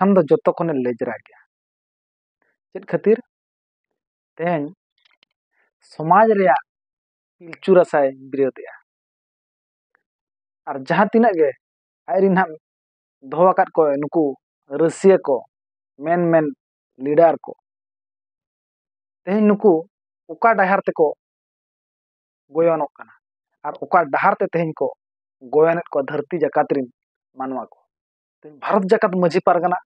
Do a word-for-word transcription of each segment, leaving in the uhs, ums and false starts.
ᱠᱷᱟᱱ ᱫᱚ ᱡᱚᱛᱚ ᱠᱷᱚᱱᱮ ᱞᱮᱡᱽᱨᱟ ᱜᱮᱭᱟ᱾ ᱪᱮᱫ ᱠᱷᱟᱹᱛᱤᱨ? ᱛᱮᱦᱮᱧ ᱥᱚᱢᱟᱡᱽ ᱨᱮᱭᱟᱜ ᱯᱤᱞᱪᱩ ᱨᱟᱥᱟᱭ ᱵᱤᱨᱳᱫᱷᱮᱜᱼᱟ᱾ ᱟᱨ ᱡᱟᱦᱟᱸ ᱛᱤᱱᱟᱹᱜ ᱜᱮ ᱟᱡ ᱨᱤᱱ ᱦᱟᱸᱜ ᱫᱚᱦᱚ ᱟᱠᱟᱫ ᱠᱚ ᱱᱩᱠᱩ ᱨᱟᱹᱥᱤᱭᱟᱹ ᱠᱚ, ᱢᱮᱱ ᱢᱮᱱ ᱞᱤᱰᱟᱨ ᱠᱚ, ᱛᱮᱦᱮᱧ ᱱᱩᱠᱩ ᱚᱠᱟ ᱰᱟᱦᱟᱨ ᱛᱮᱠᱚ ᱜᱚᱭᱚᱱᱚᱜ ᱠᱟᱱᱟ ᱟᱨ ᱚᱠᱟ ᱰᱟᱦᱟᱨ ᱛᱮ ᱛᱮᱦᱮᱧ ᱠᱚ ᱜᱚᱭᱚᱱᱮᱫ ᱠᱚᱣᱟ ᱫᱷᱟᱹᱨᱛᱤ ᱡᱟᱠᱟᱛ ᱨᱤᱱ ᱢᱟᱱᱣᱟ ᱠᱚ? ᱛᱮᱦᱮᱧ ᱵᱷᱟᱨᱚᱛ ᱡᱟᱠᱟᱛ ᱢᱟᱹᱡᱷᱤ ᱯᱟᱨᱜᱟᱱᱟ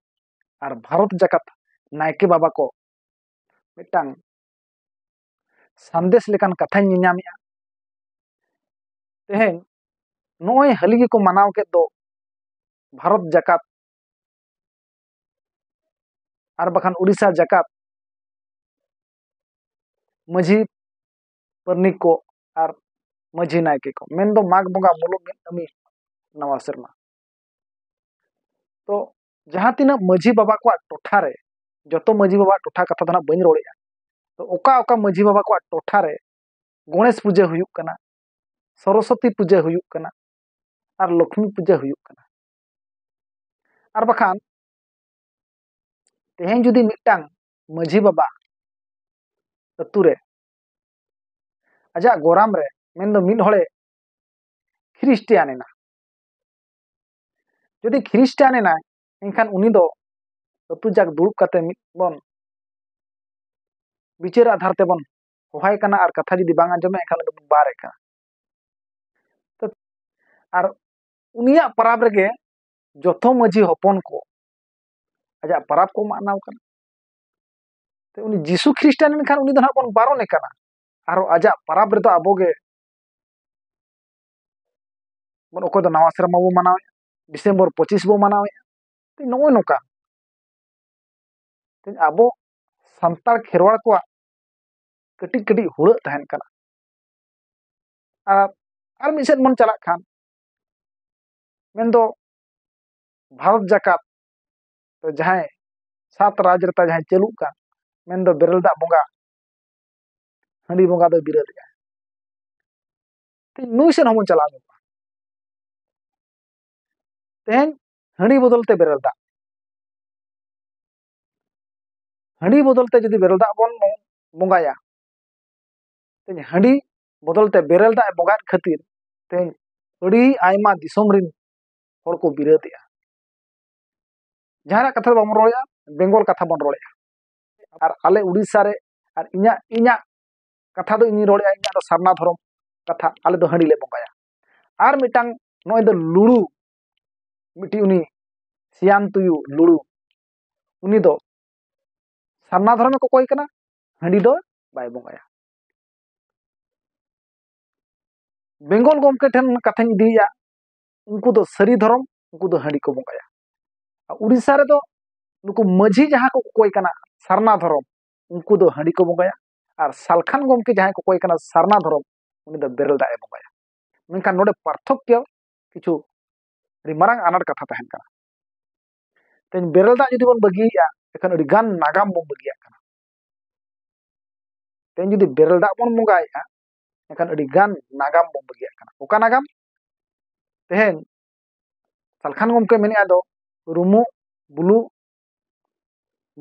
ᱟᱨ ᱵᱷᱟᱨᱚᱛ ᱡᱟᱠᱟᱛ ᱱᱟᱭᱠᱮ ᱵᱟᱵᱟ ᱠᱚ ᱢᱤᱫᱴᱟᱝ ᱥᱟᱸᱫᱮᱥ ᱞᱮᱠᱟᱱ ᱠᱟᱛᱷᱟᱧ ᱧᱮᱧᱟᱢᱮᱜᱼᱟ᱾ ᱛᱮᱦᱮᱧ ᱱᱚᱜᱼᱚᱭ ᱦᱟᱹᱞᱤ ᱜᱮᱠᱚ ᱢᱟᱱᱟᱣ ᱠᱮᱫ ᱫᱚ ᱵᱷᱟᱨᱚᱛ ᱡᱟᱠᱟᱛ ᱟᱨ ᱵᱟᱠᱷᱟᱱ ᱩᱰᱤᱥᱟ ᱡᱟᱠᱟᱛ ᱢᱟᱹᱡᱷᱤ ᱯᱟᱨᱟᱱᱤᱠ ᱠᱚ ᱟᱨ ᱢᱟᱹᱡᱷᱤ ᱱᱟᱭᱠᱮ ᱠᱚ, ᱢᱮᱱᱫᱚ ᱢᱟᱜᱽ ᱵᱚᱸᱜᱟ ᱢᱩᱞᱩᱜ ᱢᱤᱫ ᱠᱟᱹᱢᱤ ᱱᱟᱣᱟ ᱥᱮᱨᱢᱟ᱾ ᱛᱚ ᱡᱟᱦᱟᱸ ᱛᱤᱱᱟᱹᱜ ᱢᱟᱹᱡᱷᱤ ᱵᱟᱵᱟ ᱠᱚᱣᱟᱜ ᱴᱚᱴᱷᱟ ᱨᱮ, ᱡᱚᱛᱚ ᱢᱟᱹᱡᱷᱤ ᱵᱟᱵᱟᱣᱟᱜ ᱴᱚᱴᱷᱟ ᱠᱟᱛᱷᱟ ᱫᱚ ᱱᱟᱜ ᱵᱟᱹᱧ ᱨᱚᱲᱮᱫᱼᱟ, ᱛᱚ ᱚᱠᱟ ᱚᱠᱟ ᱢᱟᱹᱡᱷᱤ ᱵᱟᱵᱟ ᱠᱚᱣᱟᱜ ᱴᱚᱴᱷᱟ ᱨᱮ ᱜᱚᱬᱮᱥ ᱯᱩᱡᱟᱹ ᱦᱩᱭᱩᱜ ᱠᱟᱱᱟ, ᱥᱚᱨᱚᱥᱚᱛᱤ ᱯᱩᱡᱟᱹ ᱦᱩᱭᱩᱜ ᱠᱟᱱᱟ ᱟᱨ ᱞᱚᱠᱷᱢᱤ ᱯᱩᱡᱟᱹ ᱦᱩᱭᱩᱜ ᱠᱟᱱᱟ, ᱟᱨ ᱵᱟᱠᱷᱟᱱ ᱛᱮᱦᱮᱧ ᱡᱩᱫᱤ ᱢᱤᱫᱴᱟᱝ ᱢᱟᱹᱡᱷᱤ ᱵᱟᱵᱟ ᱟᱹᱛᱩ ᱨᱮ ᱟᱡᱟᱜ ᱜᱚᱨᱟᱢ ᱨᱮ, ᱢᱮᱱᱫᱚ ᱢᱤᱫ ᱦᱚᱲᱮ ᱠᱷᱨᱤᱥᱴᱤᱭᱟᱱ ᱮᱱᱟ, ᱡᱩᱫᱤ ᱠᱷᱨᱤᱥᱴᱟᱱ ᱮᱱᱟᱭ, ᱮᱱᱠᱷᱟᱱ ᱩᱱᱤ ᱫᱚ ᱟᱹᱛᱩ ᱡᱟᱠ ᱫᱩᱲᱩᱵ ᱠᱟᱛᱮ ᱢᱤᱫ ᱵᱚᱱ ᱵᱤᱪᱟᱹᱨ ᱟᱫᱷᱟᱨ ᱛᱮᱵᱚᱱ ᱦᱚᱦᱟᱭ ᱠᱟᱱᱟ, ᱟᱨ ᱠᱟᱛᱷᱟ ᱡᱩᱫᱤ ᱵᱟᱝ ᱟᱸᱡᱚᱢᱮ, ᱮᱱᱠᱷᱟᱱ ᱩᱱᱤ ᱫᱚᱵᱚᱱ ᱵᱟᱨᱮ ᱠᱟᱱᱟ᱾ ᱛᱚ, ᱟᱨ ᱩᱱᱤᱭᱟᱜ ᱯᱟᱨᱟᱵᱽ ᱨᱮᱜᱮ ᱡᱚᱛᱚ ᱢᱟᱹᱡᱷᱤ ᱦᱚᱯᱚᱱ ᱠᱚ ᱟᱡᱟᱜ ᱯᱟᱨᱟᱵᱽ ᱠᱚ ᱢᱟᱱᱟᱣ ᱠᱟᱱᱟ᱾ ᱛᱚ, ᱩᱱᱤ ᱡᱤᱥᱩ ᱠᱷᱨᱤᱥᱴᱟᱱ ᱮᱱᱠᱷᱟᱱ ᱩᱱᱤ ᱫᱚ ᱱᱟᱦᱟᱜ ᱵᱚᱱ ᱵᱟᱨᱚᱱᱮ ᱠᱟᱱᱟ, ᱟᱨᱚ ᱟᱡᱟᱜ ᱯᱟᱨᱟᱵᱽ ᱨᱮᱫᱚ ᱟᱵᱚ ᱜᱮ ᱵᱚᱱ, ᱚᱠᱚᱭ ᱫᱚ ᱱᱟᱣᱟ ᱥᱮᱨᱢᱟ ᱵᱚ ᱢᱟᱱᱟᱣᱮᱫᱼᱟ, ᱰᱤᱥᱮᱢᱵᱚᱨ ᱯᱚᱸᱪᱤᱥ ᱵᱚ ᱢᱟᱱᱟᱣᱮᱫᱼᱟ᱾ ᱱᱚᱜᱼᱚᱭ ᱱᱚᱝᱠᱟ ᱛᱮᱦᱮᱧ ᱟᱵᱚ ᱥᱟᱱᱛᱟᱲ ᱠᱷᱮᱨᱣᱟᱲ ᱠᱚᱣᱟᱜ ᱠᱟᱹᱴᱤᱡ ᱠᱟᱹᱴᱤᱡ ᱦᱩᱲᱟᱹᱜ ᱛᱟᱦᱮᱱ ᱠᱟᱱᱟ᱾ ᱟᱨ, ᱟᱨ ᱢᱤᱫ ᱥᱮᱫ ᱵᱚᱱ ᱪᱟᱞᱟᱜ ᱠᱷᱟᱱ, ᱢᱮᱱᱫᱚ ᱵᱷᱟᱨᱚᱛ ᱡᱟᱠᱟᱛ ᱨᱮ ᱡᱟᱦᱟᱸᱭ ᱥᱟᱛ ᱨᱟᱡᱽ ᱨᱮ ᱛᱟᱭ ᱡᱟᱦᱟᱸᱭ ᱪᱟᱹᱞᱩᱜ ᱠᱟᱱ, ᱢᱮᱱᱫᱚ ᱵᱮᱨᱮᱞ ᱫᱟᱜ ᱵᱚᱸᱜᱟ, ᱦᱟᱺᱰᱤ ᱵᱚᱸᱜᱟ ᱫᱚᱭ ᱵᱤᱨᱳᱫᱮᱜᱼᱟ᱾ ᱛᱮᱦᱮᱧ ᱱᱩᱭ ᱥᱮᱫ ᱦᱚᱸᱵᱚᱱ ᱪᱟᱞᱟᱣ ᱧᱚᱜᱚᱜᱼᱟ᱾ ᱛᱮᱦᱮᱧ ᱦᱟᱺᱰᱤ ᱵᱚᱫᱚᱞ ᱛᱮ ᱵᱮᱨᱮᱞ ᱫᱟᱜ, ᱦᱟᱺᱰᱤ ᱵᱚᱫᱚᱞ ᱛᱮ ᱡᱩᱫᱤ ᱵᱮᱨᱮᱞ ᱫᱟᱜ ᱵᱚᱱ ᱵᱚᱸᱜᱟᱭᱟ, ᱛᱮᱦᱮᱧ ᱦᱟᱺᱰᱤ ᱵᱚᱫᱚᱞ ᱛᱮ ᱵᱮᱨᱮᱞ ᱫᱟᱜ ᱮ ᱵᱚᱸᱜᱟᱭᱮᱫ ᱠᱷᱟᱹᱛᱤᱨ ᱛᱮᱦᱮᱧ ᱟᱹᱰᱤ ᱟᱭᱢᱟ ᱫᱤᱥᱚᱢ ᱨᱮᱱ ᱦᱚᱲ ᱠᱚ ᱵᱤᱨᱳᱫᱮᱜᱼᱟ᱾ ᱡᱟᱦᱟᱱᱟᱜ ᱠᱟᱛᱷᱟ ᱫᱚ ᱵᱟᱵᱚᱱ ᱨᱚᱲᱮᱜᱼᱟ, ᱵᱮᱝᱜᱚᱞ ᱠᱟᱛᱷᱟ ᱵᱚᱱ ᱨᱚᱲᱮᱜᱼᱟ᱾ ᱟᱨ ᱟᱞᱮ ᱩᱲᱤᱥᱥᱟ ᱨᱮ, ᱟᱨ ᱤᱧᱟᱹᱜ, ᱤᱧᱟᱹᱜ ᱠᱟᱛᱷᱟ ᱫᱚ ᱤᱧᱤᱧ ᱨᱚᱲᱮᱜᱼᱟ, ᱤᱧᱟᱹᱜ ᱫᱚ ᱥᱟᱨᱱᱟ ᱫᱷᱚᱨᱚᱢ ᱠᱟᱛᱷᱟ, ᱟᱞᱮ ᱫᱚ ᱦᱟᱺᱰᱤ ᱞᱮ ᱵᱚᱸᱜᱟᱭᱟ᱾ ᱟᱨ ᱢᱤᱫᱴᱟᱝ ᱱᱚᱜᱼᱚᱭ ᱫᱚ ᱞᱩᱲᱩ, ᱢᱤᱫᱴᱤᱡ ᱩᱱᱤ ᱥᱤᱭᱟᱱ ᱛᱩᱭᱩ ᱞᱩᱲᱩ, ᱩᱱᱤ ᱫᱚ ᱥᱟᱨᱱᱟ ᱫᱷᱚᱨᱚᱢᱮ ᱠᱚᱠᱚᱭ ᱠᱟᱱᱟ, ᱦᱟᱺᱰᱤ ᱫᱚ ᱵᱟᱭ ᱵᱚᱸᱜᱟᱭᱟ᱾ ᱵᱮᱝᱜᱚᱞ ᱜᱚᱢᱠᱮ ᱴᱷᱮᱱ ᱠᱟᱛᱷᱟᱧ ᱤᱫᱤᱭᱮᱫᱼᱟ, ᱩᱱᱠᱩ ᱫᱚ ᱥᱟᱹᱨᱤ ᱫᱷᱚᱨᱚᱢ, ᱩᱱᱠᱩ ᱫᱚ ᱦᱟᱺᱰᱤ ᱠᱚ ᱵᱚᱸᱜᱟᱭᱟ᱾ ᱟᱨ ᱩᱲᱤᱥᱥᱟ ᱨᱮᱫᱚ ᱱᱩᱠᱩ ᱢᱟᱹᱡᱷᱤ ᱡᱟᱦᱟᱸ ᱠᱚ ᱠᱚᱠᱚᱭ ᱠᱟᱱᱟ ᱥᱟᱨᱱᱟ ᱫᱷᱚᱨᱚᱢ, ᱩᱱᱠᱩ ᱫᱚ ᱦᱟᱺᱰᱤ ᱠᱚ ᱵᱚᱸᱜᱟᱭᱟ᱾ ᱟᱨ ᱥᱟᱞᱠᱷᱟᱱ ᱜᱚᱢᱠᱮ ᱡᱟᱦᱟᱸᱭ ᱠᱚᱠᱚᱭ ᱠᱟᱱᱟ ᱥᱟᱨᱱᱟ ᱫᱷᱚᱨᱚᱢ, ᱩᱱᱤ ᱫᱚ ᱵᱮᱨᱮᱞ ᱫᱟᱜ ᱮ ᱵᱚᱸᱜᱟᱭᱟ᱾ ᱢᱮᱱᱠᱷᱟᱱ ᱱᱚᱰᱮ ᱯᱟᱨᱛᱷᱚᱠᱠᱚ ᱠᱤᱪᱷᱩ ᱟᱹᱰᱤ ᱢᱟᱨᱟᱝ ᱟᱱᱟᱴ ᱠᱟᱛᱷᱟ ᱛᱟᱦᱮᱱ ᱠᱟᱱᱟ᱾ ᱛᱮᱦᱮᱧ ᱵᱮᱨᱮᱞ ᱫᱟᱜ ᱡᱩᱫᱤ ᱵᱚᱱ ᱵᱟᱹᱜᱤᱭᱮᱫᱼᱟ, ᱮᱱᱠᱷᱟᱱ ᱟᱹᱰᱤ ᱜᱟᱱ ᱱᱟᱜᱟᱢ ᱵᱚᱱ ᱵᱟᱹᱜᱤᱭᱟᱜ ᱠᱟᱱᱟ᱾ ᱛᱮᱦᱮᱧ ᱡᱩᱫᱤ ᱵᱮᱨᱮᱞ ᱫᱟᱜ ᱵᱚᱱ ᱵᱚᱸᱜᱟᱭᱮᱫᱼᱟ, ᱮᱱᱠᱷᱟᱱ ᱟᱹᱰᱤ ᱜᱟᱱ ᱱᱟᱜᱟᱢ ᱵᱚᱱ ᱵᱟᱹᱜᱤᱭᱟᱜ ᱠᱟᱱᱟ᱾ ᱚᱠᱟ ᱱᱟᱜᱟᱢ? ᱛᱮᱦᱮᱧ ᱥᱟᱞᱠᱷᱟᱱ ᱜᱚᱢᱠᱮ ᱢᱮᱱᱮᱫᱼᱟ ᱫᱚ ᱨᱩᱢᱩᱜ, ᱵᱩᱞᱩᱜ,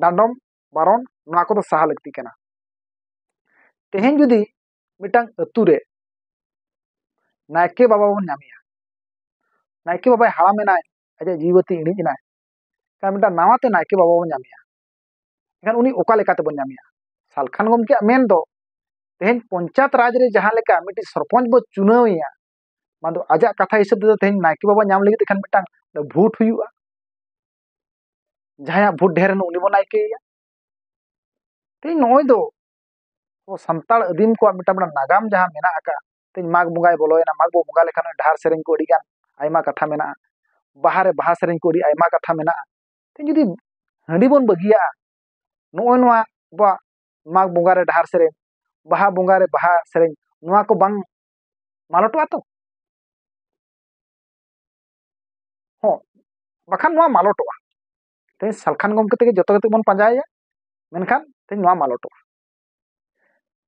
ᱰᱟᱸᱰᱚᱢ, ᱵᱟᱨᱚᱱ, ᱱᱚᱣᱟ ᱠᱚᱫᱚ ᱥᱟᱦᱟ ᱞᱟᱹᱠᱛᱤ ᱠᱟᱱᱟ᱾ ᱛᱮᱦᱮᱧ ᱡᱩᱫᱤ ᱢᱤᱫᱴᱟᱝ ᱟᱹᱛᱩ ᱨᱮ ᱱᱟᱭᱠᱮ ᱵᱟᱵᱟ ᱵᱚᱱ ᱧᱟᱢᱮᱭᱟ, ᱱᱟᱭᱠᱮ ᱵᱟᱵᱟᱭ ᱦᱟᱲᱟᱢ ᱮᱱᱟᱭ, ᱟᱡᱟᱜ ᱡᱤᱣᱤ ᱵᱟᱹᱛᱤ ᱤᱬᱤᱡ ᱮᱱᱟᱭ, ᱮᱱᱠᱷᱟᱱ ᱢᱤᱫᱴᱟᱝ ᱱᱟᱣᱟᱛᱮ ᱱᱟᱭᱠᱮ ᱵᱟᱵᱟ ᱵᱚᱱ ᱧᱟᱢᱮᱭᱟ᱾ ᱮᱱᱠᱷᱟᱱ ᱩᱱᱤ ᱚᱠᱟ ᱞᱮᱠᱟ ᱛᱮᱵᱚᱱ ᱧᱟᱢᱮᱭᱟ? ᱥᱟᱞᱠᱷᱟᱱ ᱜᱚᱢᱠᱮᱭᱟᱜ ᱢᱮᱱ ᱫᱚ, ᱛᱮᱦᱮᱧ ᱯᱚᱧᱪᱟᱭᱮᱛ ᱨᱟᱡᱽ ᱨᱮ ᱡᱟᱦᱟᱸ ᱞᱮᱠᱟ ᱢᱤᱫᱴᱤᱡ ᱥᱚᱨᱯᱚᱧᱪ ᱵᱚ ᱪᱩᱱᱟᱹᱣ ᱮᱭᱟ, ᱢᱟᱱᱮ ᱫᱚ ᱟᱡᱟᱜ ᱠᱟᱛᱷᱟ ᱦᱤᱥᱟᱹᱵ ᱛᱮᱫᱚ ᱛᱮᱦᱮᱧ ᱱᱟᱭᱠᱮ ᱵᱟᱵᱟ ᱧᱟᱢ ᱞᱟᱹᱜᱤᱫ ᱛᱮ ᱠᱷᱟᱱ ᱢᱤᱫᱴᱟᱝ ᱵᱷᱳᱴ ᱦᱩᱭᱩᱜᱼᱟ, ᱡᱟᱦᱟᱸᱭᱟᱜ ᱵᱷᱳᱴ ᱰᱷᱮᱨ ᱮᱱ ᱩᱱᱤ ᱵᱚᱱ ᱱᱟᱭᱠᱮᱭᱮᱭᱟ᱾ ᱛᱮᱦᱮᱧ ᱱᱚᱜᱼᱚᱭ ᱫᱚ ᱟᱵᱚ ᱥᱟᱱᱛᱟᱲ ᱟᱹᱫᱤᱢ ᱠᱚᱣᱟᱜ ᱢᱤᱫᱴᱟᱝ, ᱢᱤᱫᱴᱟᱝ ᱱᱟᱜᱟᱢ ᱡᱟᱦᱟᱸ ᱢᱮᱱᱟᱜ ᱟᱠᱟᱫ, ᱛᱮᱦᱮᱧ ᱢᱟᱜᱽ ᱵᱚᱸᱜᱟᱭ ᱵᱚᱞᱚᱭᱮᱱᱟ, ᱢᱟᱜᱽ ᱵᱚ ᱵᱚᱸᱜᱟ ᱞᱮᱠᱷᱟᱱ ᱰᱟᱦᱟᱨ ᱥᱮᱨᱮᱧ ᱠᱚ ᱟᱹᱰᱤ ᱜᱟᱱ ᱟᱭᱢᱟ ᱠᱟᱛᱷᱟ ᱢᱮᱱᱟᱜᱼᱟ, ᱵᱟᱦᱟ ᱨᱮ ᱵᱟᱦᱟ ᱥᱮᱨᱮᱧ ᱠᱚ ᱟᱹᱰᱤ ᱟᱭᱢᱟ ᱠᱟᱛᱷᱟ ᱢᱮᱱᱟᱜᱼᱟ᱾ ᱛᱮᱦᱮᱧ ᱡᱩᱫᱤ ᱦᱟᱺᱰᱤ ᱵᱚᱱ ᱵᱟᱹᱜᱤᱭᱟᱜᱼᱟ, ᱱᱚᱜᱼᱚᱭ ᱱᱚᱣᱟ ᱟᱵᱚᱣᱟᱜ ᱢᱟᱜᱽ ᱵᱚᱸᱜᱟ ᱨᱮ ᱰᱟᱦᱟᱨ ᱥᱮᱨᱮᱧ, ᱵᱟᱦᱟ ᱵᱚᱸᱜᱟ ᱨᱮ ᱵᱟᱦᱟ ᱥᱮᱨᱮᱧ, ᱱᱚᱣᱟ ᱠᱚ ᱵᱟᱝ ᱢᱟᱞᱚᱴᱚᱜᱼᱟ ᱛᱚ? ᱦᱚᱸ, ᱵᱟᱠᱷᱟᱱ ᱱᱚᱣᱟ ᱢᱟᱞᱚᱴᱚᱜᱼᱟ᱾ ᱛᱮᱦᱮᱧ ᱥᱟᱞᱠᱷᱟᱱ ᱜᱚᱢᱠᱮ ᱛᱮᱜᱮ ᱡᱚᱛᱚ ᱠᱟᱛᱮ ᱵᱚᱱ ᱯᱟᱸᱡᱟᱭᱮᱭᱟ, ᱢᱮᱱᱠᱷᱟᱱ ᱛᱮᱦᱮᱧ ᱱᱚᱣᱟ ᱢᱟᱞᱚᱴᱚᱜᱼᱟ᱾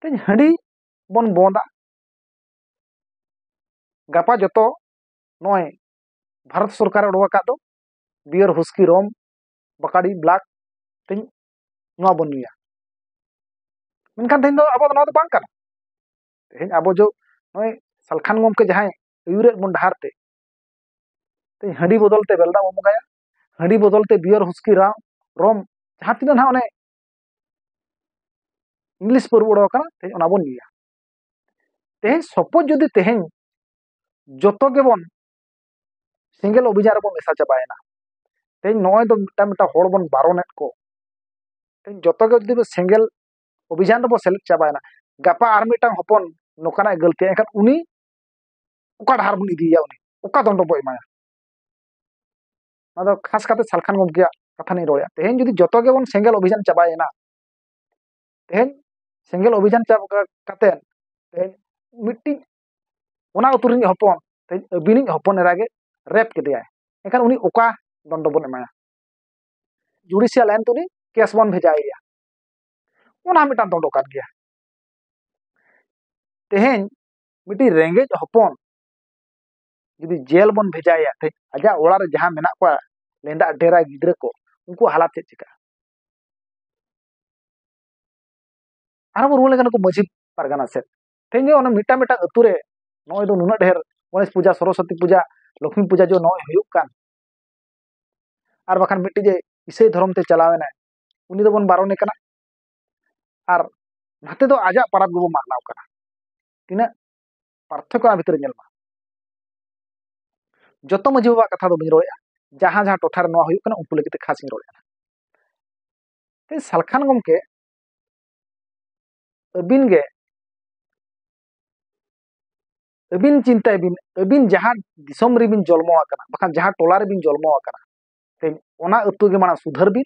ᱛᱮᱦᱮᱧ ᱦᱟᱺᱰᱤ ᱵᱚᱱ ᱵᱚᱸᱫᱟ, ᱜᱟᱯᱟ ᱡᱚᱛᱚ ᱱᱚᱜᱼᱚᱭ ᱵᱷᱟᱨᱚᱛ ᱥᱚᱨᱠᱟᱨᱮ ᱚᱰᱚᱠ ᱟᱠᱟᱫ ᱫᱚ ᱵᱤᱭᱟᱨ, ᱦᱩᱥᱠᱤ, ᱨᱚᱢ, ᱵᱟᱠᱟᱲᱤ, ᱵᱞᱟᱠ, ᱛᱮᱦᱮᱧ ᱱᱚᱣᱟ ᱵᱚᱱ ᱧᱩᱭᱟ᱾ ᱢᱮᱱᱠᱷᱟᱱ ᱛᱮᱦᱮᱧ ᱫᱚ ᱟᱵᱚ ᱫᱚ ᱱᱚᱣᱟ ᱫᱚ ᱵᱟᱝ ᱠᱟᱱᱟ᱾ ᱛᱮᱦᱮᱧ ᱟᱵᱚ ᱡᱚ ᱱᱚᱜᱼᱚᱭ ᱥᱟᱞᱠᱷᱟᱱ ᱜᱚᱢᱠᱮ ᱡᱟᱦᱟᱸᱭ ᱟᱹᱭᱩᱨᱮᱫ ᱵᱚᱱ ᱰᱟᱦᱟᱨ ᱛᱮ, ᱛᱮᱦᱮᱧ ᱦᱟᱺᱰᱤ ᱵᱚᱫᱚᱞ ᱛᱮ ᱵᱮᱞ ᱫᱟᱜ ᱵᱚᱱ ᱵᱚᱸᱜᱟᱭᱟ, ᱦᱟᱺᱰᱤ ᱵᱚᱫᱚᱞ ᱛᱮ ᱵᱤᱭᱟᱨ, ᱦᱩᱥᱠᱤ, ᱨᱟᱢ, ᱨᱚᱢ, ᱡᱟᱦᱟᱸ ᱛᱤᱱᱟᱹᱜ ᱱᱟᱦᱟᱜ ᱚᱱᱮ ᱤᱝᱞᱤᱥ ᱯᱟᱹᱣᱨᱟᱹ ᱩᱰᱩᱠ ᱟᱠᱟᱱᱟ, ᱛᱮᱦᱮᱧ ᱚᱱᱟ ᱵᱚᱱ ᱧᱩᱭᱟ᱾ ᱛᱮᱦᱮᱧ ᱥᱚᱯᱚᱡ ᱡᱩᱫᱤ ᱛᱮᱦᱮᱧ ᱡᱚᱛᱚ ᱜᱮᱵᱚᱱ ᱥᱮᱸᱜᱮᱞ ᱚᱵᱷᱤᱡᱟᱱ ᱨᱮᱵᱚᱱ ᱢᱮᱥᱟ ᱪᱟᱵᱟᱭᱮᱱᱟ, ᱛᱮᱦᱮᱧ ᱱᱚᱜᱼᱚᱭ ᱫᱚ ᱢᱤᱫᱴᱟᱝ ᱢᱤᱫᱴᱟᱝ ᱦᱚᱲ ᱵᱚᱱ ᱵᱟᱨᱚᱱᱮᱫ ᱠᱚ, ᱛᱮᱦᱮᱧ ᱡᱚᱛᱚ ᱜᱮ ᱡᱩᱫᱤ ᱵᱚ ᱥᱮᱸᱜᱮᱞ ᱚᱵᱷᱤᱡᱟᱱ ᱨᱮᱵᱚ ᱥᱮᱞᱮᱫ ᱪᱟᱵᱟᱭᱮᱱᱟ, ᱜᱟᱯᱟ ᱟᱨ ᱢᱤᱫᱴᱟᱝ ᱦᱚᱯᱚᱱ ᱱᱚᱝᱠᱟᱱᱟᱜ ᱮ ᱜᱟᱹᱞᱛᱤᱭᱟ, ᱮᱱᱠᱷᱟᱱ ᱩᱱᱤ ᱚᱠᱟ ᱰᱟᱦᱟᱨ ᱵᱚᱱ ᱤᱫᱤᱭᱮᱭᱟ, ᱩᱱᱤ ᱚᱠᱟ ᱫᱚᱱᱰᱚ ᱵᱚ ᱮᱢᱟᱭᱟ? ᱚᱱᱟ ᱫᱚ ᱠᱷᱟᱥ ᱠᱟᱛᱮ ᱥᱟᱞᱠᱷᱟᱱ ᱜᱚᱢᱠᱮᱭᱟᱜ ᱠᱟᱛᱷᱟ ᱞᱤᱧ ᱨᱚᱲᱮᱫᱼᱟ᱾ ᱛᱮᱦᱮᱧ ᱡᱩᱫᱤ ᱡᱚᱛᱚ ᱜᱮᱵᱚᱱ ᱥᱮᱸᱜᱮᱞ ᱚᱵᱷᱤᱡᱟᱱ ᱪᱟᱵᱟᱭᱮᱱᱟ, ᱛᱮᱦᱮᱧ ᱥᱮᱸᱜᱮᱞ ᱚᱵᱷᱤᱡᱟᱱ ᱪᱟᱵᱟ ᱠᱟᱛᱮ ᱛᱮᱦᱮᱧ ᱢᱤᱫᱴᱤᱡ ᱚᱱᱟ ᱟᱹᱛᱩ ᱨᱤᱱᱤᱡ ᱦᱚᱯᱚᱱ ᱛᱮᱦᱮᱧ ᱟᱹᱵᱤᱱᱤᱡ ᱦᱚᱯᱚᱱ ᱮᱨᱟ ᱜᱮ ᱨᱮᱯ ᱠᱮᱫᱮᱭᱟᱭ, ᱮᱱᱠᱷᱟᱱ ᱩᱱᱤ ᱚᱠᱟ ᱫᱚᱱᱰᱚ ᱵᱚᱱ ᱮᱢᱟᱭᱟ? ᱡᱩᱰᱤᱥᱤᱭᱟᱞ ᱟᱭᱤᱱ ᱛᱮ ᱩᱱᱤ ᱠᱮᱥ ᱵᱚᱱ ᱵᱷᱮᱡᱟᱭᱮᱭᱟ, ᱚᱱᱟ ᱢᱤᱫᱴᱟᱝ ᱫᱚᱱᱰᱚ ᱠᱟᱱ ᱜᱮᱭᱟ᱾ ᱛᱮᱦᱮᱧ ᱢᱤᱫᱴᱤᱡ ᱨᱮᱸᱜᱮᱡ ᱦᱚᱯᱚᱱ ᱡᱩᱫᱤ ᱡᱮᱞ ᱵᱚᱱ ᱵᱷᱮᱡᱟᱭᱮᱭᱟ, ᱛᱮᱦᱮᱧ ᱟᱡᱟᱜ ᱚᱲᱟᱜ ᱨᱮ ᱡᱟᱦᱟᱸ ᱢᱮᱱᱟᱜ ᱠᱚᱣᱟ ᱞᱮᱸᱰᱟ ᱰᱮᱨᱟ ᱜᱤᱫᱽᱨᱟᱹ ᱠᱚ, ᱩᱱᱠᱩ ᱦᱟᱞᱟᱛ ᱪᱮᱫ ᱪᱤᱠᱟᱹᱜᱼᱟ? ᱟᱨᱦᱚᱸ ᱵᱚᱱ ᱨᱩᱣᱟᱹᱲ ᱞᱮᱱᱠᱷᱟᱱ ᱱᱩᱠᱩ ᱢᱟᱹᱡᱷᱤ ᱯᱟᱨᱜᱟᱱᱟ ᱥᱮᱫ, ᱛᱮᱦᱮᱧ ᱡᱮ ᱚᱱᱟ ᱢᱤᱫᱴᱟᱝ ᱢᱤᱫᱴᱟᱝ ᱟᱹᱛᱩ ᱨᱮ ᱱᱚᱜᱼᱚᱭ ᱫᱚ ᱱᱩᱱᱟᱹᱜ ᱰᱷᱮᱨ ᱜᱚᱬᱮᱥ ᱯᱩᱡᱟ, ᱥᱚᱨᱚᱥᱚᱛᱤ ᱯᱩᱡᱟ, ᱞᱚᱠᱷᱢᱤ ᱯᱩᱡᱟ ᱡᱮ ᱱᱚᱜᱼᱚᱭ ᱦᱩᱭᱩᱜ ᱠᱟᱱ, ᱟᱨ ᱵᱟᱠᱷᱟᱱ ᱢᱤᱫᱴᱤᱡ ᱡᱮ ᱤᱥᱟᱹᱭ ᱫᱷᱚᱨᱚᱢ ᱛᱮ ᱪᱟᱞᱟᱣ ᱮᱱᱟᱭ, ᱩᱱᱤ ᱫᱚᱵᱚᱱ ᱵᱟᱨᱚᱱᱮ ᱠᱟᱱᱟ, ᱟᱨ ᱱᱟᱛᱮ ᱫᱚ ᱟᱡᱟᱜ ᱯᱟᱨᱟᱵᱽ ᱜᱮᱵᱚᱱ ᱢᱟᱱᱟᱣ ᱠᱟᱱᱟ᱾ ᱛᱤᱱᱟᱹᱜ ᱯᱟᱨᱛᱷᱚᱠᱠᱚ ᱚᱱᱟ ᱵᱷᱤᱛᱨᱤ ᱨᱮ ᱧᱮᱞ ᱢᱟ᱾ ᱡᱚᱛᱚ ᱢᱟᱹᱡᱷᱤ ᱵᱟᱵᱟᱣᱟᱜ ᱠᱟᱛᱷᱟ ᱫᱚ ᱵᱟᱹᱧ ᱨᱚᱲᱮᱫᱼᱟ, ᱡᱟᱦᱟᱸ ᱡᱟᱦᱟᱸ ᱴᱚᱴᱷᱟ ᱨᱮ ᱱᱚᱣᱟ ᱦᱩᱭᱩᱜ ᱠᱟᱱᱟ ᱩᱱᱠᱩ ᱞᱟᱹᱜᱤᱫ ᱛᱮ ᱠᱷᱟᱥ ᱤᱧ ᱨᱚᱲᱮᱫᱼᱟ᱾ ᱛᱮ ᱥᱟᱞᱠᱷᱟᱱ ᱜᱚᱢᱠᱮ, ᱟᱹᱵᱤᱱ ᱜᱮ, ᱟᱹᱵᱤᱱ ᱪᱤᱱᱛᱟᱹᱭ ᱵᱤᱱ, ᱟᱹᱵᱤᱱ ᱡᱟᱦᱟᱸ ᱫᱤᱥᱚᱢ ᱨᱮᱵᱤᱱ ᱡᱚᱱᱢᱚ ᱟᱠᱟᱱᱟ, ᱵᱟᱠᱷᱟᱱ ᱡᱟᱦᱟᱸ ᱴᱚᱞᱟ ᱨᱮᱵᱤᱱ ᱡᱚᱱᱢᱚ ᱟᱠᱟᱱᱟ, ᱛᱮᱦᱮᱧ ᱚᱱᱟ ᱟᱹᱛᱩ ᱜᱮ ᱢᱟᱲᱟᱝ ᱥᱩᱫᱷᱟᱹᱨ ᱵᱤᱱ,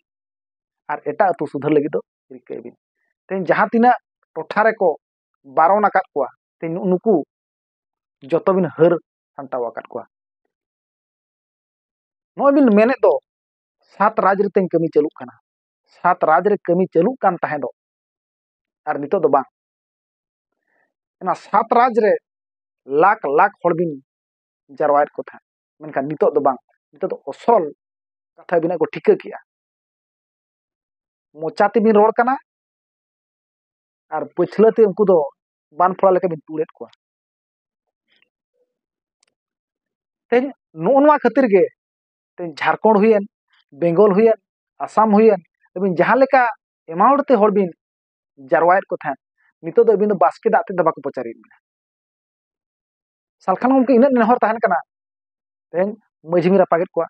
ᱟᱨ ᱮᱴᱟᱜ ᱟᱹᱛᱩ ᱥᱩᱫᱷᱟᱹᱨ ᱞᱟᱹᱜᱤᱫ ᱫᱚ ᱨᱤᱠᱟᱹᱭ ᱵᱤᱱ᱾ ᱛᱮᱦᱮᱧ ᱡᱟᱦᱟᱸ ᱛᱤᱱᱟᱹᱜ ᱴᱚᱴᱷᱟ ᱨᱮᱠᱚ ᱵᱟᱨᱚᱱ ᱟᱠᱟᱫ ᱠᱚᱣᱟ, ᱛᱮᱦᱮᱧ ᱱᱩᱠᱩ ᱡᱚᱛᱚ ᱵᱤᱱ ᱦᱟᱹᱨ ᱥᱟᱢᱴᱟᱣ ᱟᱠᱟᱫ ᱠᱚᱣᱟ᱾ ᱱᱚᱜᱼᱚᱭ ᱵᱤᱱ ᱢᱮᱱᱮᱫ ᱫᱚ ᱥᱟᱛ ᱨᱟᱡᱽ ᱨᱮ ᱛᱮᱦᱮᱧ ᱠᱟᱹᱢᱤ ᱪᱟᱹᱞᱩᱜ ᱠᱟᱱᱟ, ᱥᱟᱛ ᱨᱟᱡᱽ ᱨᱮ ᱠᱟᱹᱢᱤ ᱪᱟᱹᱞᱩᱜ ᱠᱟᱱ ᱛᱟᱦᱮᱸ ᱫᱚ, ᱟᱨ ᱱᱤᱛᱚᱜ ᱫᱚ ᱵᱟᱝ᱾ ᱚᱱᱟ ᱥᱟᱛ ᱨᱟᱡᱽ ᱨᱮ ᱞᱟᱠᱷ ᱞᱟᱠᱷ ᱦᱚᱲ ᱵᱤᱱ ᱡᱟᱨᱣᱟᱭᱮᱫ ᱠᱚ ᱛᱟᱦᱮᱸᱫ, ᱢᱮᱱᱠᱷᱟᱱ ᱱᱤᱛᱚᱜ ᱫᱚ ᱵᱟᱝ, ᱱᱤᱛᱚᱜ ᱫᱚ ᱚᱥᱚᱞ ᱠᱟᱛᱷᱟ ᱟᱹᱵᱤᱱᱟᱜ ᱠᱚ ᱴᱷᱤᱠᱟᱹ ᱠᱮᱜᱼᱟ᱾ ᱢᱚᱪᱟ ᱛᱮᱵᱤᱱ ᱨᱚᱲ ᱠᱟᱱᱟ ᱟᱨ ᱯᱟᱹᱪᱷᱞᱟᱹ ᱛᱮ ᱩᱱᱠᱩ ᱫᱚ ᱵᱟᱱ ᱯᱷᱚᱲᱟ ᱞᱮᱠᱟ ᱵᱤᱱ ᱛᱩᱲᱮᱫ ᱠᱚᱣᱟ᱾ ᱛᱮᱦᱮᱧ ᱱᱚᱜᱼᱚ ᱱᱚᱣᱟ ᱠᱷᱟᱹᱛᱤᱨ ᱜᱮ ᱛᱮᱦᱮᱧ ᱡᱷᱟᱲᱠᱷᱚᱸᱰ ᱦᱩᱭᱮᱱ, ᱵᱮᱝᱜᱚᱞ ᱦᱩᱭᱮᱱ, ᱟᱥᱟᱢ ᱦᱩᱭᱮᱱ, ᱟᱹᱵᱤᱱ ᱡᱟᱦᱟᱸ ᱞᱮᱠᱟ amount ᱛᱮ ᱦᱚᱲ ᱵᱤᱱ ᱡᱟᱨᱣᱟᱭᱮᱫ ᱠᱚ ᱛᱟᱦᱮᱸᱫ, ᱱᱤᱛᱚᱜ ᱫᱚ ᱟᱹᱵᱤᱱ ᱫᱚ ᱵᱟᱥᱠᱮ ᱫᱟᱜ ᱛᱮᱫ ᱫᱚ ᱵᱟᱠᱚ ᱯᱚᱪᱟᱨᱮᱫ ᱵᱤᱱᱟ᱾ ᱥᱟᱞᱠᱷᱟᱱ ᱜᱚᱢᱠᱮ ᱤᱱᱟᱹᱜ ᱱᱮᱦᱚᱨ ᱛᱟᱦᱮᱱ ᱠᱟᱱᱟ, ᱛᱮᱦᱮᱧ ᱢᱟᱹᱡᱷᱤ ᱵᱤᱱ ᱨᱟᱯᱟᱜᱮᱫ ᱠᱚᱣᱟ,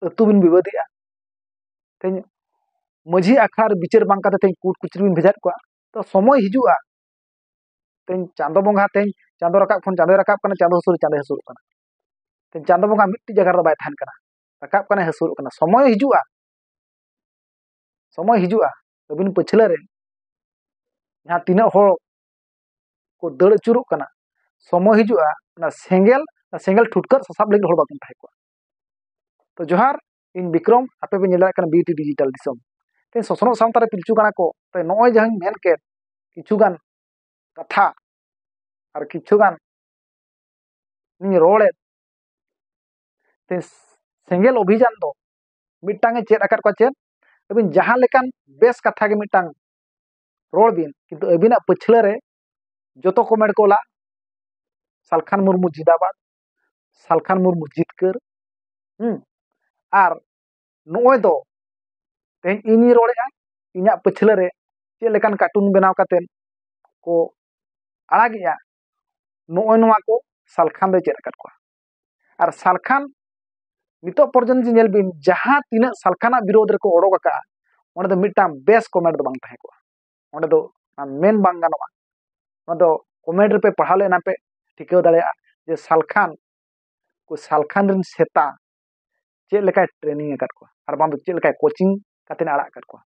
ᱟᱹᱛᱩ ᱵᱤᱱ ᱵᱤᱵᱟᱹᱫᱮᱜᱼᱟ, ᱛᱮᱦᱮᱧ ᱢᱟᱹᱡᱷᱤ ᱟᱠᱷᱲᱟ ᱨᱮ ᱵᱤᱪᱟᱹᱨ ᱵᱟᱝ ᱠᱟᱛᱮ ᱛᱮᱦᱮᱧ ᱠᱳᱨᱴ ᱠᱚᱪᱟᱹᱨᱤ ᱵᱤᱱ ᱵᱷᱮᱡᱟᱭᱮᱫ ᱠᱚᱣᱟ᱾ ᱛᱚ ᱥᱚᱢᱚᱭ ᱦᱤᱡᱩᱜᱼᱟ, ᱛᱮᱦᱮᱧ ᱪᱟᱸᱫᱚ ᱵᱚᱸᱜᱟ, ᱛᱮᱦᱮᱧ ᱪᱟᱸᱫᱚ ᱨᱟᱠᱟᱵ ᱠᱷᱚᱱ ᱪᱟᱸᱫᱚᱭ ᱨᱟᱠᱟᱵ ᱠᱟᱱᱟ, ᱪᱟᱸᱫᱚ ᱦᱟᱹᱥᱩᱨ ᱪᱟᱸᱫᱚᱭ ᱦᱟᱹᱥᱩᱨᱚᱜ ᱠᱟᱱᱟ᱾ ᱛᱮᱦᱮᱧ ᱪᱟᱸᱫᱚ ᱵᱚᱸᱜᱟ ᱢᱤᱫᱴᱤᱡ ᱡᱟᱭᱜᱟ ᱨᱮᱫᱚ ᱵᱟᱭ ᱛᱟᱦᱮᱱ ᱠᱟᱱᱟ, ᱨᱟᱠᱟᱵ ᱠᱟᱱᱟᱭ, ᱦᱟᱹᱥᱩᱨᱚᱜ ᱠᱟᱱᱟ᱾ ᱥᱚᱢᱚᱭ ᱦᱤᱡᱩᱜᱼᱟ, ᱥᱚᱢᱚᱭ ᱦᱤᱡᱩᱜᱼᱟ, ᱟᱹᱵᱤᱱ ᱯᱟᱹᱪᱷᱞᱟᱹ ᱨᱮ ᱡᱟᱦᱟᱸ ᱛᱤᱱᱟᱹᱜ ᱦᱚᱲ ᱠᱚ ᱫᱟᱹᱲ ᱟᱹᱪᱩᱨᱚᱜ ᱠᱟᱱᱟ, ᱥᱚᱢᱚᱭ ᱦᱤᱡᱩᱜᱼᱟ, ᱚᱱᱟ ᱥᱮᱸᱜᱮᱞ, ᱚᱱᱟ ᱥᱮᱸᱜᱮᱞ ᱴᱷᱩᱴᱠᱟᱹᱨ ᱥᱟᱥᱟᱵ ᱞᱟᱹᱜᱤᱫ ᱦᱚᱲ ᱵᱟᱵᱚᱱ ᱛᱟᱦᱮᱸ ᱠᱚᱜᱼᱟ᱾ ᱛᱚ ᱡᱚᱦᱟᱨ, ᱤᱧ ᱵᱤᱠᱨᱚᱢ, ᱟᱯᱮ ᱯᱮ ᱧᱮᱞ ᱫᱟᱲᱮᱭᱟᱜ ᱠᱟᱱᱟ ᱵᱤᱴᱤ ᱰᱤᱡᱤᱴᱟᱞ ᱫᱤᱥᱚᱢ᱾ ᱛᱮᱦᱮᱧ ᱥᱚᱥᱱᱚᱜ ᱥᱟᱶᱛᱟ ᱨᱮ ᱯᱤᱞᱪᱩ ᱠᱟᱱᱟ ᱠᱚ, ᱛᱚ ᱱᱚᱜᱼᱚᱭ ᱡᱟᱦᱟᱸᱧ ᱢᱮᱱ ᱠᱮᱫ ᱠᱤᱪᱷᱩ ᱜᱟᱱ ᱠᱟᱛᱷᱟ ᱟᱨ ᱠᱤᱪᱷᱩ ᱜᱟᱱ ᱤᱧ ᱨᱚᱲᱮᱫ, ᱛᱮᱦᱮᱧ ᱥᱮᱸᱜᱮᱞ ᱚᱵᱷᱤᱡᱟᱱ ᱫᱚ ᱢᱤᱫᱴᱟᱝ ᱮ ᱪᱮᱫ ᱟᱠᱟᱫ ᱠᱚᱣᱟ᱾ ᱪᱮᱫ? ᱟᱹᱵᱤᱱ ᱡᱟᱦᱟᱸ ᱞᱮᱠᱟᱱ ᱵᱮᱥ ᱠᱟᱛᱷᱟ ᱜᱮ ᱢᱤᱫᱴᱟᱝ ᱨᱚᱲ ᱵᱤᱱ, ᱠᱤᱱᱛᱩ ᱟᱹᱵᱤᱱᱟᱜ ᱯᱟᱹᱪᱷᱞᱟᱹ ᱨᱮ ᱡᱚᱛᱚ ᱠᱚᱢᱮᱱᱴ ᱠᱚ ᱚᱞᱟ, "ᱥᱟᱞᱠᱷᱟᱱ ᱢᱩᱨᱢᱩ ᱡᱤᱱᱫᱟᱵᱟᱫ, ᱥᱟᱞᱠᱷᱟᱱ ᱢᱩᱨᱢᱩ ᱡᱤᱛᱠᱟᱹᱨ᱾" ᱦᱩᱸ? ᱟᱨ ᱱᱚᱜᱼᱚᱭ ᱫᱚ ᱛᱮᱦᱮᱧ ᱤᱧᱤᱧ ᱨᱚᱲᱮᱫᱼᱟ, ᱤᱧᱟᱹᱜ ᱯᱟᱹᱪᱷᱞᱟᱹ ᱨᱮ ᱪᱮᱫ ᱞᱮᱠᱟᱱ ᱠᱟᱨᱴᱩᱱ ᱵᱮᱱᱟᱣ ᱠᱟᱛᱮᱫ ᱠᱚ ᱟᱲᱟᱜᱮᱜᱼᱟ, ᱱᱚᱜᱼᱚᱭ ᱱᱚᱣᱟ ᱠᱚ ᱥᱟᱞᱠᱷᱟᱱ ᱫᱚᱭ ᱪᱮᱫ ᱟᱠᱟᱫ ᱠᱚᱣᱟ᱾ ᱟᱨ ᱥᱟᱞᱠᱷᱟᱱ ᱱᱤᱛᱚᱜ ᱯᱚᱨᱡᱚᱱᱛᱚ ᱧᱮᱞ ᱵᱤᱱ, ᱡᱟᱦᱟᱸ ᱛᱤᱱᱟᱹᱜ ᱥᱟᱞᱠᱷᱟᱱᱟᱜ ᱵᱤᱨᱳᱫᱷ ᱨᱮᱠᱚ ᱚᱰᱚᱠ ᱟᱠᱟᱫᱼᱟ, ᱚᱸᱰᱮ ᱫᱚ ᱢᱤᱫᱴᱟᱝ ᱵᱮᱥ ᱠᱚᱢᱮᱱᱴ ᱫᱚ ᱵᱟᱝ ᱛᱟᱦᱮᱸ ᱠᱚᱜᱼᱟ᱾ ᱚᱸᱰᱮ ᱫᱚ ᱚᱱᱟ ᱢᱮᱱ ᱵᱟᱝ ᱜᱟᱱᱚᱜᱼᱟ, ᱚᱱᱟ ᱫᱚ ᱠᱚᱢᱮᱱᱴ ᱨᱮᱯᱮ ᱯᱟᱲᱦᱟᱣ ᱞᱮᱱᱟ ᱯᱮ ᱴᱷᱤᱠᱟᱹ ᱫᱟᱲᱮᱭᱟᱜᱼᱟ ᱡᱮ ᱥᱟᱞᱠᱷᱟᱱ, ᱩᱱᱠᱩ ᱥᱟᱞᱠᱷᱟᱱ ᱨᱮᱱ ᱥᱮᱛᱟ ᱪᱮᱫ ᱞᱮᱠᱟᱭ ᱴᱨᱮᱱᱤᱝ ᱟᱠᱟᱫ ᱠᱚᱣᱟ ᱟᱨ ᱵᱟᱝ ᱫᱚ ᱪᱮᱫ ᱞᱮᱠᱟᱭ ᱠᱳᱪᱤᱝ ᱠᱟᱛᱮᱫ ᱮ ᱟᱲᱟᱜ ᱟᱠᱟᱫ ᱠᱚᱣᱟ᱾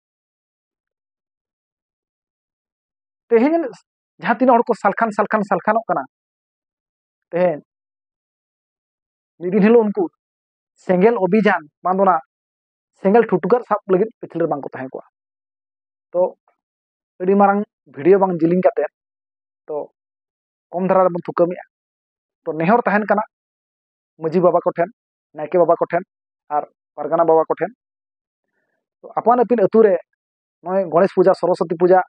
ᱛᱮᱦᱮᱧ ᱡᱟᱦᱟᱸ ᱛᱤᱱᱟᱹᱜ ᱦᱚᱲ ᱠᱚ ᱥᱟᱞᱠᱷᱟᱱ, ᱥᱟᱞᱠᱷᱟᱱ, ᱥᱟᱞᱠᱷᱟᱱᱚᱜ ᱠᱟᱱᱟ, ᱛᱮᱦᱮᱧ ᱢᱤᱫ ᱫᱤᱱ ᱦᱤᱞᱳᱜ ᱩᱱᱠᱩ ᱥᱮᱸᱜᱮᱞ ᱚᱵᱷᱤᱡᱟᱱ ᱵᱟᱝ ᱫᱚ ᱚᱱᱟ ᱥᱮᱸᱜᱮᱞ ᱴᱷᱩᱴᱠᱟᱹᱨ ᱥᱟᱵ ᱞᱟᱹᱜᱤᱫ ᱯᱤᱪᱷᱞᱟᱹ ᱨᱮ ᱵᱟᱝ ᱠᱚ ᱛᱟᱦᱮᱸ ᱠᱚᱜᱼᱟ᱾ ᱛᱚ ᱟᱹᱰᱤ ᱢᱟᱨᱟᱝ ᱵᱷᱤᱰᱤᱭᱳ ᱵᱟᱝ ᱡᱤᱞᱤᱧ ᱠᱟᱛᱮ, ᱛᱚ ᱠᱚᱢ ᱫᱷᱟᱨᱟ ᱨᱮᱵᱚᱱ ᱛᱷᱩᱠᱟᱹᱢᱮᱜᱼᱟ᱾ ᱛᱚ ᱱᱮᱦᱚᱨ ᱛᱟᱦᱮᱱ ᱠᱟᱱᱟ ᱢᱟᱹᱡᱷᱤ ᱵᱟᱵᱟ ᱠᱚᱴᱷᱮᱱ, ᱱᱟᱭᱠᱮ ᱵᱟᱵᱟ ᱠᱚᱴᱷᱮᱱ ᱟᱨ ᱯᱟᱨᱜᱟᱱᱟ ᱵᱟᱵᱟ ᱠᱚᱴᱷᱮᱱ, ᱛᱚ ᱟᱯᱟᱱ ᱟᱹᱯᱤᱱ ᱟᱹᱛᱩ ᱨᱮ ᱱᱚᱜᱼᱚᱭ ᱜᱚᱬᱮᱥ ᱯᱩᱡᱟ, ᱥᱚᱨᱚᱥᱚᱛᱤ ᱯᱩᱡᱟ,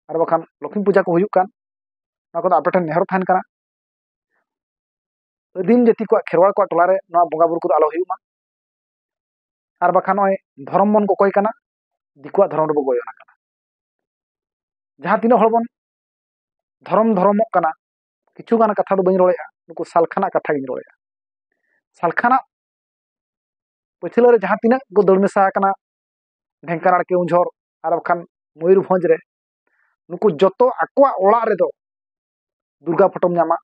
ᱟᱨ ᱵᱟᱠᱷᱟᱱ ᱞᱚᱠᱷᱢᱤ ᱯᱩᱡᱟ ᱠᱚ ᱦᱩᱭᱩᱜ ᱠᱟᱱ, ᱱᱚᱣᱟ ᱠᱚᱫᱚ ᱟᱯᱮ ᱴᱷᱮᱱ ᱱᱮᱦᱚᱨ ᱛᱟᱦᱮᱱ ᱠᱟᱱᱟ, ᱟᱹᱫᱤᱢ ᱡᱟᱹᱛᱤ ᱠᱚᱣᱟᱜ, ᱠᱷᱮᱨᱣᱟᱲ ᱠᱚᱣᱟᱜ ᱴᱚᱞᱟ ᱨᱮ ᱱᱚᱣᱟ ᱵᱚᱸᱜᱟ ᱵᱩᱨᱩ ᱠᱚᱫᱚ ᱟᱞᱚ ᱦᱩᱭᱩᱜ ᱢᱟ᱾ ᱟᱨ ᱵᱟᱠᱷᱟᱱ ᱱᱚᱜᱼᱚᱭ ᱫᱷᱚᱨᱚᱢ ᱵᱚᱱ ᱠᱚᱠᱚᱭ ᱠᱟᱱᱟ, ᱫᱤᱠᱩᱣᱟᱜ ᱫᱷᱚᱨᱚᱢ ᱨᱮᱵᱚ ᱜᱚᱭᱚᱱ ᱟᱠᱟᱱᱟ᱾ ᱡᱟᱦᱟᱸ ᱛᱤᱱᱟᱹᱜ ᱦᱚᱲ ᱵᱚᱱ ᱫᱷᱚᱨᱚᱢ ᱫᱷᱚᱨᱚᱢᱚᱜ ᱠᱟᱱᱟ, ᱠᱤᱪᱷᱩ ᱜᱟᱱ ᱠᱟᱛᱷᱟ ᱫᱚ ᱵᱟᱹᱧ ᱨᱚᱲᱮᱫᱼᱟ, ᱱᱩᱠᱩ ᱥᱟᱞᱠᱷᱟᱱᱟᱜ ᱠᱟᱛᱷᱟ ᱜᱤᱧ ᱨᱚᱲᱮᱫᱼᱟ᱾ ᱥᱟᱞᱠᱷᱟᱱᱟᱜ ᱯᱟᱹᱪᱷᱞᱟᱹ ᱨᱮ ᱡᱟᱦᱟᱸ ᱛᱤᱱᱟᱹᱜ ᱠᱚ ᱫᱟᱹᱲ ᱢᱮᱥᱟ ᱟᱠᱟᱱᱟ ᱰᱷᱮᱝᱠᱟᱱᱟᱲ, ᱠᱮᱣᱚᱱᱡᱷᱚᱨ, ᱟᱨ ᱵᱟᱠᱷᱟᱱ ᱢᱚᱭᱩᱨᱵᱷᱚᱸᱡᱽ ᱨᱮ, ᱱᱩᱠᱩ ᱡᱚᱛᱚ ᱟᱠᱚᱣᱟᱜ ᱚᱲᱟᱜ ᱨᱮᱫᱚ ᱫᱩᱨᱜᱟ ᱯᱷᱳᱴᱳᱢ ᱧᱟᱢᱟ,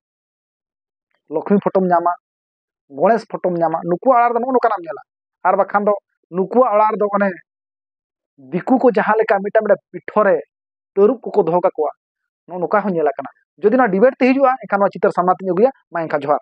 ᱞᱚᱠᱷᱢᱤ ᱯᱷᱳᱴᱳᱢ ᱧᱟᱢᱟ, ᱜᱚᱬᱮᱥ ᱯᱷᱳᱴᱳᱢ ᱧᱟᱢᱟ᱾ ᱱᱩᱠᱩᱣᱟᱜ ᱚᱲᱟᱜ ᱨᱮᱫᱚ ᱱᱚᱜᱼᱚ ᱱᱚᱝᱠᱟᱱᱟᱜ ᱮᱢ ᱧᱮᱞᱟ᱾ ᱟᱨ ᱵᱟᱠᱷᱟᱱ ᱫᱚ ᱱᱩᱠᱩᱣᱟᱜ ᱚᱲᱟᱜ ᱨᱮᱫᱚ ᱚᱱᱮ ᱫᱤᱠᱩ ᱠᱚ ᱡᱟᱦᱟᱸ ᱞᱮᱠᱟ ᱢᱤᱫᱴᱟᱝ ᱢᱤᱫᱴᱟᱝ ᱯᱤᱴᱷᱚ ᱨᱮ ᱛᱟᱹᱨᱩᱵ ᱠᱚᱠᱚ ᱫᱚᱦᱚ ᱠᱟᱠᱚᱣᱟ, ᱱᱚᱜᱼᱚ ᱱᱚᱝᱠᱟ ᱦᱚᱸ ᱧᱮᱞ ᱟᱠᱟᱱᱟ᱾ ᱡᱩᱫᱤ ᱱᱚᱣᱟ ᱰᱤᱵᱮᱴ ᱛᱮ ᱦᱤᱡᱩᱜᱼᱟ, ᱮᱱᱠᱷᱟᱱ ᱱᱚᱣᱟ ᱪᱤᱛᱟᱹᱨ ᱥᱟᱢᱱᱟ ᱛᱤᱧ ᱟᱹᱜᱩᱭᱟ᱾ ᱢᱟ ᱮᱱᱠᱷᱟᱱ ᱡᱚᱦᱟᱨ᱾